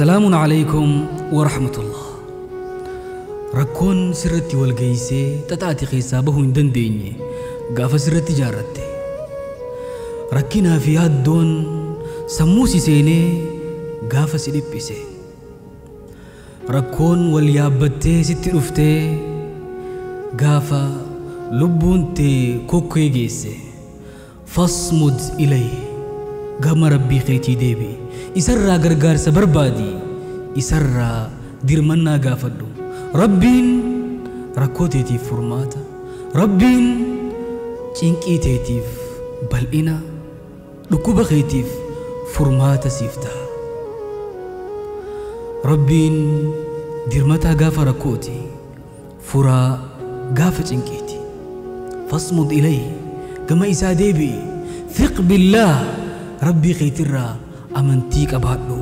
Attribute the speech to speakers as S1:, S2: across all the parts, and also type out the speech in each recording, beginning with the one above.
S1: Salaamun alaykum wa rahmatullah. Rakkoon sirratti wal geessee xaxaati keessaa bahuu hin dandeenye gaafa sirratti ijaarratte. Rakkinaa fi yaaddoon sammuu si seenee gaafa si dhiphise. Rakkoon wal yaabbattee sitti dhuftee gaafa lubbuun tee kokkee geesse. Fasmud ilayhi, gama Rabbii keetii deebi'i. Isarraa gargaarsa barbaadi, isarraa dirmannaa gaafadhu. Rabbiin rakkoo teetiif furmaata, Rabbiin cinqii teetiif bal'ina, dhukkuba keetiif furmaata siif ta'a. Rabbiin dirmataa gaafa rakkooti, furaa gaafa cinqiiti. Fasmud ilayhi, gama isaa deebi'i. Fiq billaah, Rabbii keetirraa amantii qabaadhu.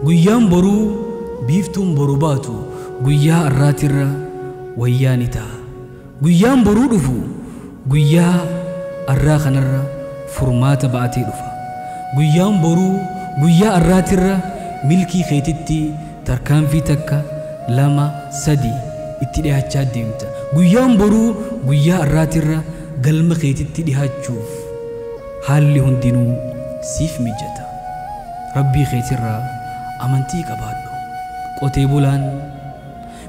S1: Guyyaan boruu, biiftuun boru baatu guyyaa arraatirra wayyaa ni ta'a. Guyyaan boruu dhufu guyyaa arraa kanarra furmaata ba'atee dhufa. Guyyaan boruu guyyaa arraatirra milkii keetitti tarkaanfii 1, 2, 3 itti dhiyaachaa deemta. Guyyaan boruu guyyaa arraatirra galma keetitti dhiyaachuuf haalli hundinuu siif mijata. Rabbii keetirraa amantii qabaadhu. Qotee bulaan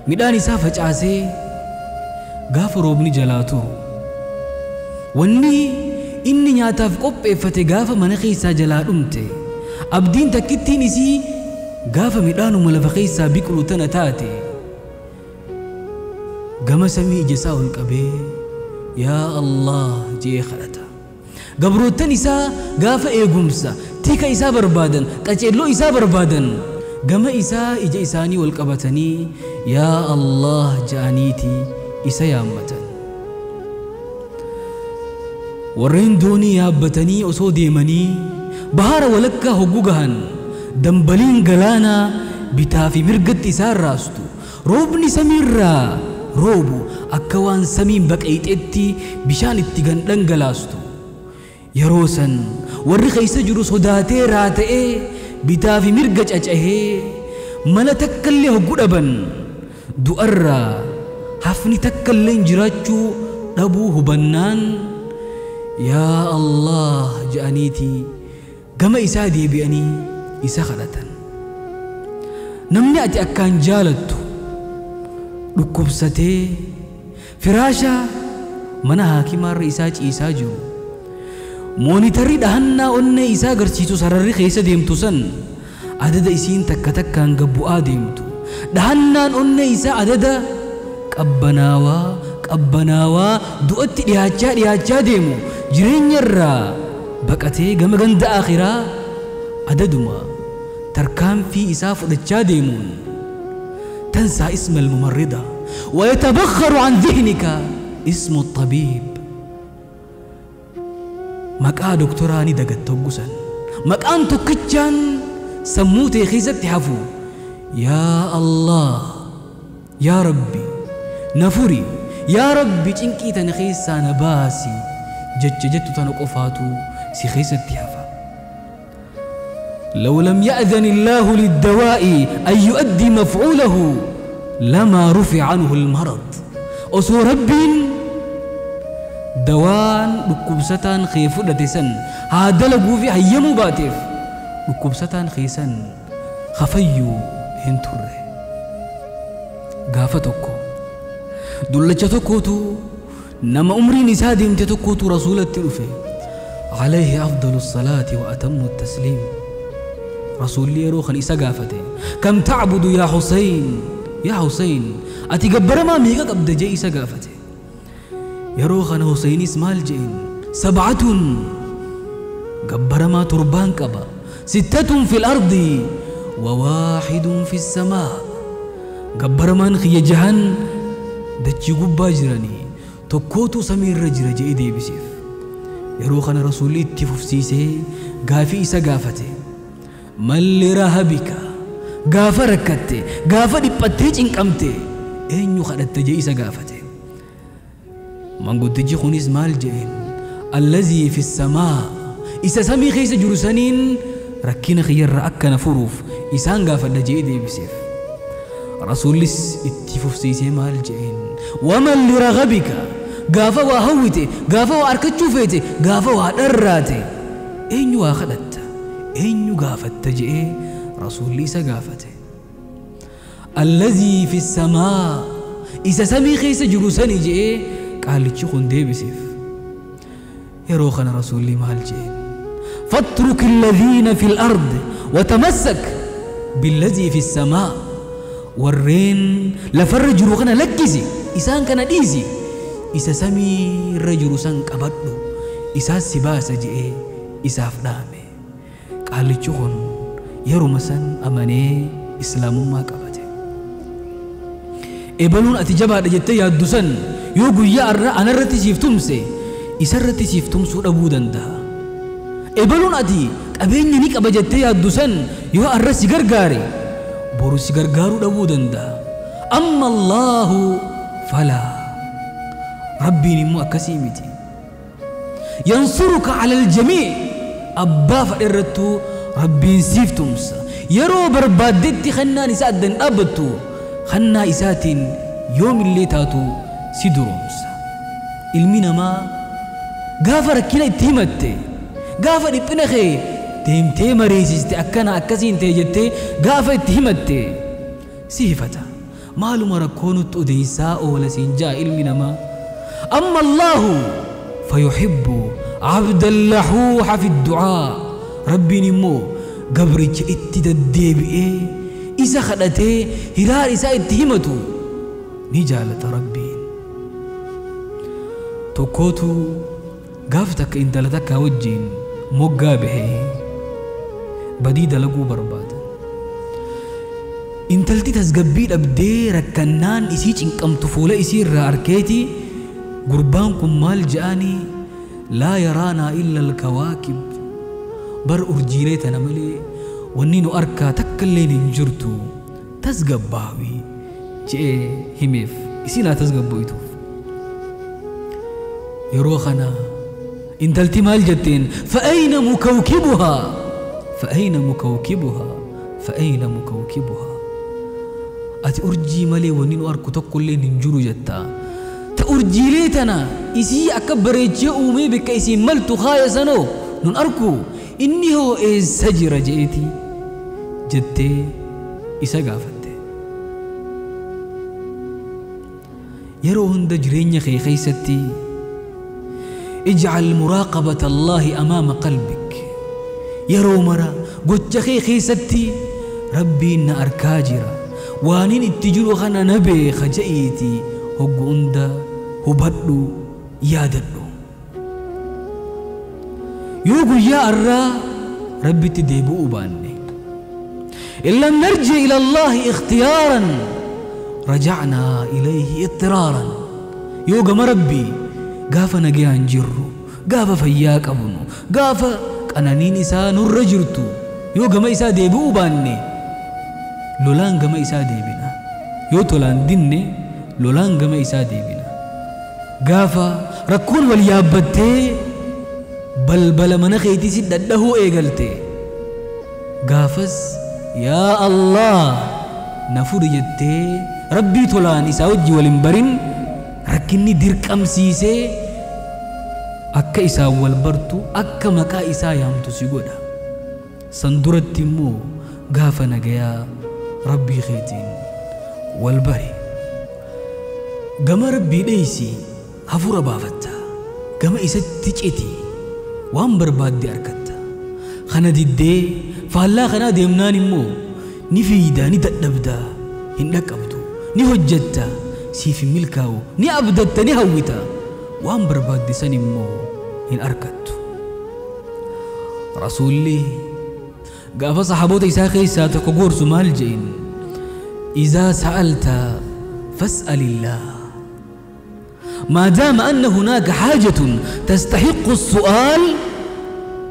S1: midhaan isaa facaasee gaafa roobni jalaa turu, wanni inni nyaataaf qopheeffate gaafa mana keessaa jalaa dhumte, abdiin takkittiin isii gaafa midhaanuma lafa keessaa biqilu tana taate, gama samii ija isaa ol qabee yaa Allah je'ee kadhata. Gabroottan isaa gaafa eegumsa tika isaa barbaadan, qaceelloo isaa barbaadan, gama isaa ija isaanii wal qabatanii yaa Allah ja'aniiti isa yaammatan. Warreen doonii yaabbatanii osoo deemanii bahara walakkaa hoggu gahan, dambaliin galaanaa bitaa fi mirgatti isaan raastu, roobni samiirraa roobu akka waan samiin baqayxetti bishaan itti gan dhangalaastu. Yeroo san warri keessa jiru sodaatee raata'ee bitaa fi mirga cacahee mala takkallee hoggu dhaban, du'arraa hafni takkallee jiraachuu dhabuu hubannaan yaa Allah ja'aniiti gama isaa deebi'anii isa kadhatan. Namni ati akkaan jaalattu dhukkubsatee firaasha mana haakimaarra isaa ciisaa jiru, moonitarri dhahannaa onnee isaa agarsiisu sararri keessa deemtu san adada isiin takka takkaan gabbu'aa deemtu, dhahannaan onnee isaa adada qabbanaawaa qabbanaawaa du'atti dhiyaachaa dhiyaachaa deemu, jireenyarraa baqatee gama ganda akhiraa adaduma tarkaanfii isaa fudhachaa deemuun, tansaa isma almumarrida ويتبخر عن ذهنك اسم الطبيب. maqaa doktoraa ni dagatta hoggusan, maqaan tokkichaan sammuu tee keessatti hafu yaa Allah, yaa Rabbi na furi, yaa Rabbi cinqii tana keessaa na baasi jecha jettu tana qofaatu si keessatti hafa. لو لم يأذن الله للدواء أن يؤدي مفعوله لما رفع عنه المرض. osoo Rabbiin dawaan dhukkubsataan kee fudhate san haa dalaguu fi hayyamuu baateef dhukkubsataan kee san hafayyuu hin turre. Gaafa tokko dullacha tokkootu, nama umriin isaa deemte tokkootu rasuulatti dhufe alayhi afdalu salaati wa atammu tasliim. Rasuulli yeroo kan isa gaafate, kam tacbudu yaa Husayn, yaa Husayn ati gabbaramaa meeqa qabda jee isa gaafate. Yeroo kana Husaynis maal jeen? Sab'atun, gabbaramaa torbaan qaba, sittatun fil ardi wa waaxidun fi samaa, gabbaramaan kiyya jahan dachii gubbaa jiranii, tokkootu samii irra jira je'ee deebisiif. Yeroo kana rasuulli itti fufsiisee gaafii isa gaafate, malli rahabika, gaafa rakkatte, gaafa dhiphattee cinqamte eenyu kadhatte jee isa gaafate. Manguddichi kunis maal je'een? Allazii fi samaa, isa samii keessa jiru saniin rakkina kiyyarra akka na furuuf Isaan gaafadha je'ee deebiseef. Rasuullis itti fufsiisee maal je'een? Waman liragabika, gaafa waa hawwite, gaafa waa arkachuu feete, gaafa waa dharraate, eenyu waa kadhatta, eenyu gaafatta je'ee rasuulli isa gaafate. Allazii fi samaa, isa samii keessa jiru sani je'ee qaalichi kun deebiseef. Yeroo kana rasuulli maal je'een? Fatruki alladhiina fi al-ard watamassak billazii fi samaa. Warreen lafarra jiru kana lakkisi, isaan kana dhiisi, isa samiirra jiru san qabadhu, isaas si baasa je'ee isaaf dhaame. Qaalichi kun yeruma san amanee islaamummaa qabate. Ebaluun ati jabaadha jettee yaaddu san yoo guyyaa arra anarratti siif tumse, isarratti siif tumsuu dhabuu danda'a. Ebaluun ati qabeenya ni qaba jettee yaaddu san yoo arra si gargaare, boru si gargaaruu dhabuu danda'a. Amma Allahu falaa, Rabbiin immoo akkasii miti. Yansuruka ala aljamii, abbaa fadhe irrattuu Rabbiin siif tumsa. Yeroo barbaaddetti kennaan isaa adda hin dhaabbattu, kennaa isaatiin yoomillee taatu si duroomsa. Ilmi namaa gaafa rakkina itti himatte, gaafa dhiphina kee deemtee mareessiste, akkana akkasiin ta'e jettee gaafa itti himatte si hifata. Maaluma rakkoo nutti odeessaa oola siin ja'a ilmi namaa. Amma Allahu fayuhibbu abdan lahuuha fi du'aa. Rabbiin immoo gabricha itti deddeebi'ee isa kadhatee hiraar isaa itti himatu ni jaalata Rabbiin. Tokkootu gaaf takka intala takkaa wajjiin moggaa bahee badii dalaguu barbaada. Intalti tasgabbii dhabdee rakkannaan isii cinqamtu fuula isii irraa arkeeti, gurbaan kun maal je'anii? Laa yaraanaa illa alkawaakib, bar urjiilee tana malee wanni nu arkaa takka illeen hin jirtu, tasgabbaawi je'ee himeef isiin haa tasgabboytuuf. Yeroo kana intalti maal jetteen? Fa'ayna mukawkibuhaa, fa'ayna mukawkibuhaa, fa'ayna mukawkibuhaa. Ati urjii malee wanni nu arku tokko illeen hin jiru jetta. Ta urjiilee tana isii akka bareechee uumee bakka isiin maltu kaaya sanoo nun arku, inni hoo eessa jira je'eeti jettee isa gaafatte. Yeroo hunda jireenya kee keessatti ijcal muraaqabata Allaahi amaama qalbik. Yeroo mara gocha kee keessatti Rabbiin na arkaa jira, waanin itti jiru kana na beeka je'iiti hoggu hunda hubadhu, yaadadhu. Yoo guyyaa arraa Rabbitti deebi'uu baanne, in lam narji ila Allaahi ikhtiyaaran rajacnaa ilayhi ittiraaran. Yoo gama Rabbii gaafa nagayaan jirru, gaafa fayyaa qabnu, gaafa qananiin isaa nurra jirtu yoo gama isaa deebi'uu baanne, lolaan gama isaa deebina. Yoo tolaan dinne lolaan gama isaa deebina. Gaafa rakkoon wal yaabbattee balbala mana keetii si dhadhahuu eegalte, gaafas yaa Allah na furi jettee Rabbii tolaan isaa wajji wal hin barin, rakkinni dirqamsiisee akka isaan wal bartu, akka maqaa isaa yaamtu si godha. San duratti immoo gaafa nagayaa Rabbii keetiin wal bari. Gama Rabbii dheeysi hafuura baafatta, gama isatti citi waan barbaadde argatta. Kana diddee faallaa kanaa deemnaan immoo ni fiida, ni dadhabda, hin dhaqqabdu, ni hojjetta, siif hin milkaa'u, ni abdatta, ni hawwita, waan barbaadde san immoo hin argattu. Rasuulli gaafa sahaboota isaa keessaa tokko gorsu maal je'in? Izaa sa'alta fas'alillah. ما دام أن هناك حاجة تستحق السؤال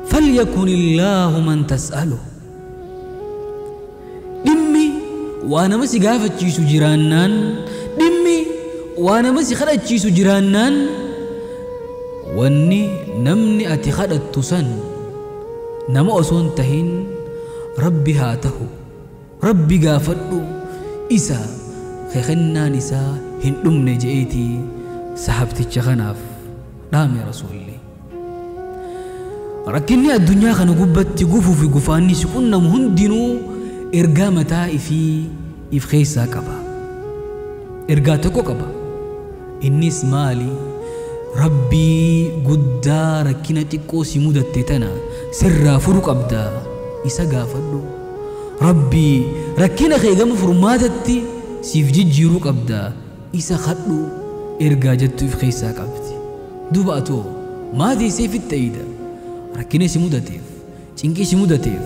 S1: فليكن الله من تسأله. دمي وأنا مسي قافت تشيسو جيرانان، دمي وأنا مسي خدت تشيسو جيرانان، واني نمني أتي خدت تسن نما أسون تهين ربي هاته. Rabbi gaafadhu, isa kennaan isaa hin dhumne je'eetii sahabticha kanaaf dhaame Rasuulli. Rakkinni addunyaa kana gubbatti gufuu fi gufaanni si qunnamu hundinuu ergaa mataa ifii if keessaa qaba. Ergaa tokko qaba. Innis maali? Rabbii guddaa rakkina xiqqoo si mudatte tana sirraa furu qabda, isa gaafadhu. Rabbii rakkina kee gama furmaatatti siif jijjiiruu qabda, isa kadhu ergaa jettu if keessaa qabdi. Duuba atoo maa teessee fixxeeyda? Rakkina si mudateef, cinqii si mudateef,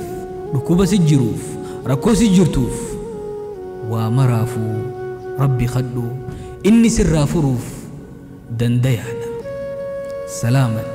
S1: dhukkuba si jiruuf, rakkoo si jirtuuf, waa maraafuu Rabbi kadhu, inni sirraa furuuf dandayaadha. Salaaman.